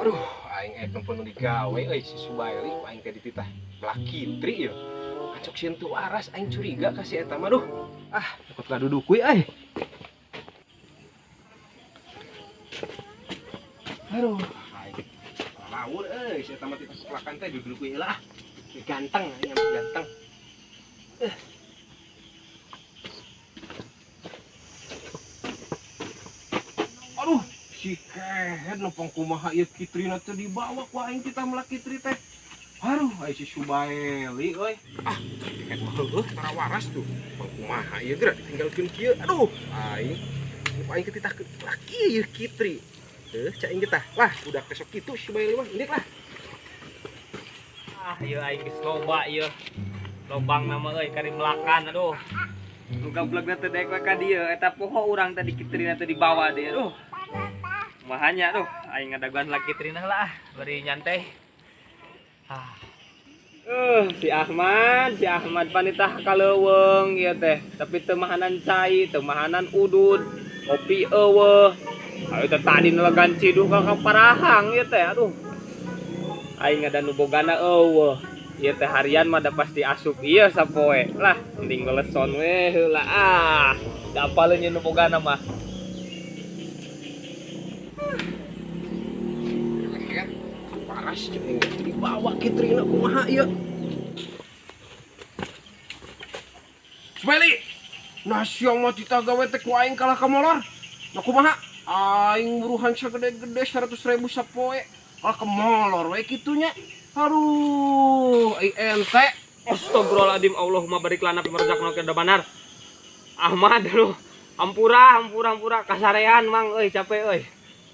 Aduh, aing nempo nu digawe euy si Subaeli ku aing teh dititah melak kitri ieu. Acok sieun teu waras aing curiga ka si eta mah duh. Ah, takut kaduduk we euy. Aduh, aing lawur euy si eta mah titah pelakan teh duduk we heula ah. Ganteng, aing ganteng. Aduh, si kehed nopong kumaha ieu kitrina teh dibawa ku aing kita melak kitri teh. Aduh, ai si Subaeli euy. Ah, kehed mah heueuh tara waras tuh. Pang kumaha ieu geura ditinggalkeun kieu. Aduh, aing ku aing ketitah laki ieu kitri. Heuh, cak aing tah. Wah, udah besok kitu si Subaeli mah indit lah. Ah, ieu aing geus loba ieu. Lobang nama euy kari melakan aduh. Nu gablekna teh daek we ka dieu eta poho urang tadi kitrina teh dibawa deui aduh. Mahanya aduh aing ngadaguan lagi kitrina lah bari nyantai. Ah. Si Ahmad panitah kaleuweung ieu teh, tapi teu mahanan cai, teu mahanan udud, kopi eueuh. Ayo teh tadi nelegan ciduh ka parahang ieu teh aduh. Aing ngada nu bogana eueuh. Ieu teh harian mah da pasti asup ieu sapoe. Lah, mending ngeleson we heula ah. Da apaleun nu bogana mah. Paras jeung dibawa kitrina kumaha ieu. Subaeli, nah siang mah tita gawe teh ku aing kalah ka molor. Nah kumaha? Aing buruhan sagede-gede 100.000 sapoe. Kalah ka molor we kitunya. Aduh, ai ente. Astagfirullahaladzim, Allahumma barik lana fi marzaqna kada banar. Ahmad aduh, hampura hampura hampura kasarean mang euy capek euy.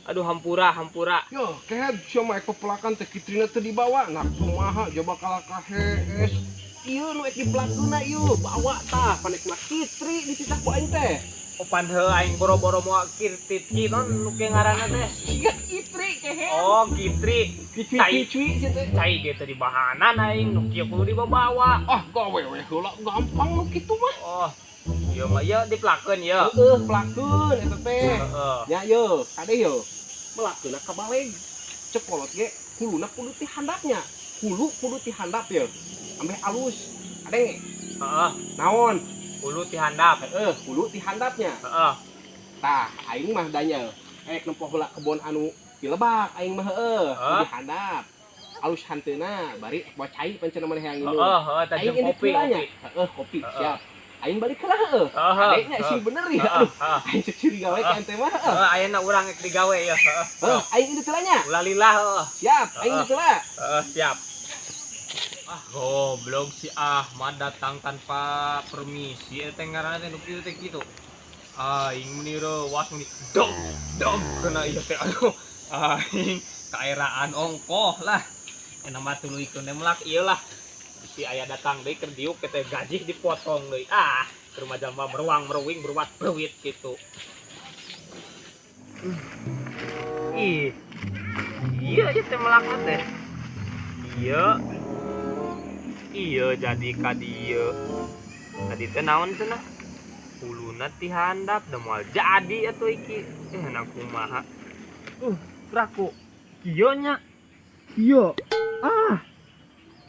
Aduh hampura hampura. Yo, kehed sia mah ek pepelakan teh kitrina teh dibawa. Nah kumaha coba kalah ka hees. Ieu nu ek dipelakeunna ieu, bawa tah panek mah kitri dititah ku aing teh. Opan heuh aing boro-boro moal kirtit ki non nu ke ngaranna teh. Siga kitri kehed. Oh, kitri. Kicui-kicui sia teh. Cai ge teh dibahanan aing nu kieu kudu dibawa. Ah, gawe we heula gampang nu kitu mah. Oh. Ieu mah ieu dipelakeun ieu. Heueuh, pelakeun eta teh. Heeh. Nya ieu, kade ieu. Melakeunna ka baleg. Cekolot ge huluna kudu ti handapnya. Hulu kudu ti handap ieu. Ambeh alus. Kade. Heeh. Naon? Hulu ti handap. Heeh, hulu ti handapnya. Heeh. Tah, aing mah danya. Ek nempo heula kebon anu di lebak aing mah heueuh, di handap. Alus hanteuna bari bawa cai pancen maneh hayang minum. Heeh, heeh, tah aing jeung kopi. Heeh, kopi siap. Aing balik heula heueuh. Adeknya sih bener ya. Aduh, aing curiga we ka ente mah heueuh. Heeh, ayeuna urang ek digawe ya, heeh. Heuh, aing indit heula nya. Ulah lillah heueuh. Siap, aing indit heula. Heeh, siap. Ah, goblok si Ahmad datang tanpa permisi eta ngaranna teh nu kieu teh kitu. Aing meuni reuwas meuni dog dog kena ieu teh aduh. Aing kaeraan ongkoh lah. Enak mah tuluy keun melak ieu lah. Si aya datang deui keur diuk teh gaji dipotong deui. Ah, ke rumah jalma meruang meruing beruat beruit kitu. Ih. Iya ieu teh melakna teh. Iya. Iya jadi ka dieu. Tadi teh naon cenah? Huluna ti handap da moal jadi atuh iki. Na kumaha? Raku. Kieu nya. Kieu. Ah.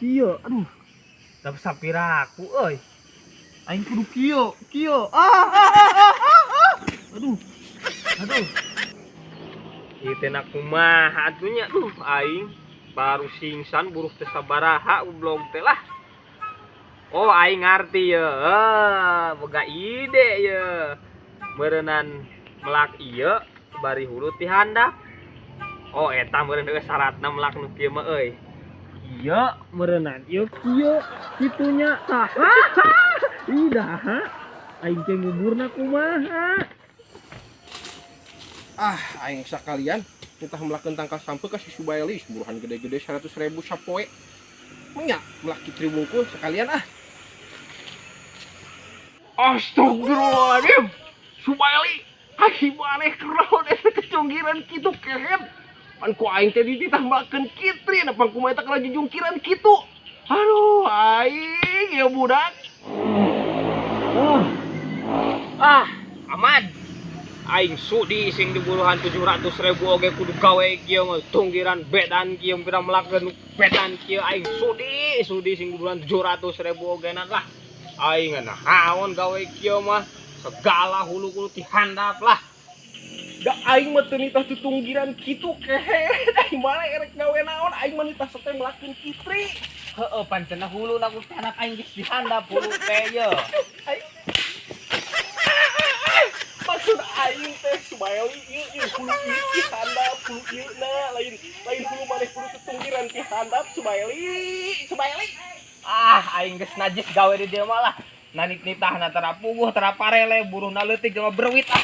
Kieu, aduh. Da sapiraku euy. Aing kudu kieu, kieu. Ah, ah, ah, ah, ah. Aduh. Aduh. Ieu teh na kumaha atuh nya? Duh, aing baru singsan buruh teh sabaraha goblok teh lah. Oh, aing ngarti ye. Boga ide ye. Meureunnan melak ieu bari hulu ti handap. Oh, eta meureun heueuh syaratna melak nu kieu mah euy. Ieu meureunnan ieu kieu kitunya tah. Ih daha. Aing teh nguburna kumaha? Ah, aing sakalian entah melakeun tangkal sampeu ka si Subaeli buruhan gede-gede 100.000 sapoe. Menya melak kitri wungkul sekalian ah. Astagfirullahaladzim. Subaeli, ai maneh kunaon eta kecunggiran kitu kehed. Pan ku aing teh dititah melakeun kitri, na pan kumaha eta kana jujungkiran kitu. Aduh, aing ya budak. Ah, Ahmad. Aing sudi sing diburuhan 700 ribu oge kudu gawe kieu mah, tunggiran bedan kieu, pira melakeun bedan kieu. Aing sudi, sudi sing diburuhan 700 ribu oge lah. Aing naon gawe kieu mah, segala hulu kudu dihandap lah. Da aing mah teu nitah tutunggiran kitu, Kehed. Aing mah erek gawe naon, aing mah nitah sete melakeun kitri. Heeh, pancen hulu na kudu dihandap, aing geus dihandap hulu teh ye. Aing maksud aing teh, Subaeli, ieu ieu hulu ieu ti handap, hulu ieu na lain lain hulu maneh kudu tutunggiran ti handap, Subaeli, Subaeli. Ah, aing geus najis gawe di dieu mah lah. Nanit nitahna tara puguh, tara parele, buruhna leutik jeung berwit ah.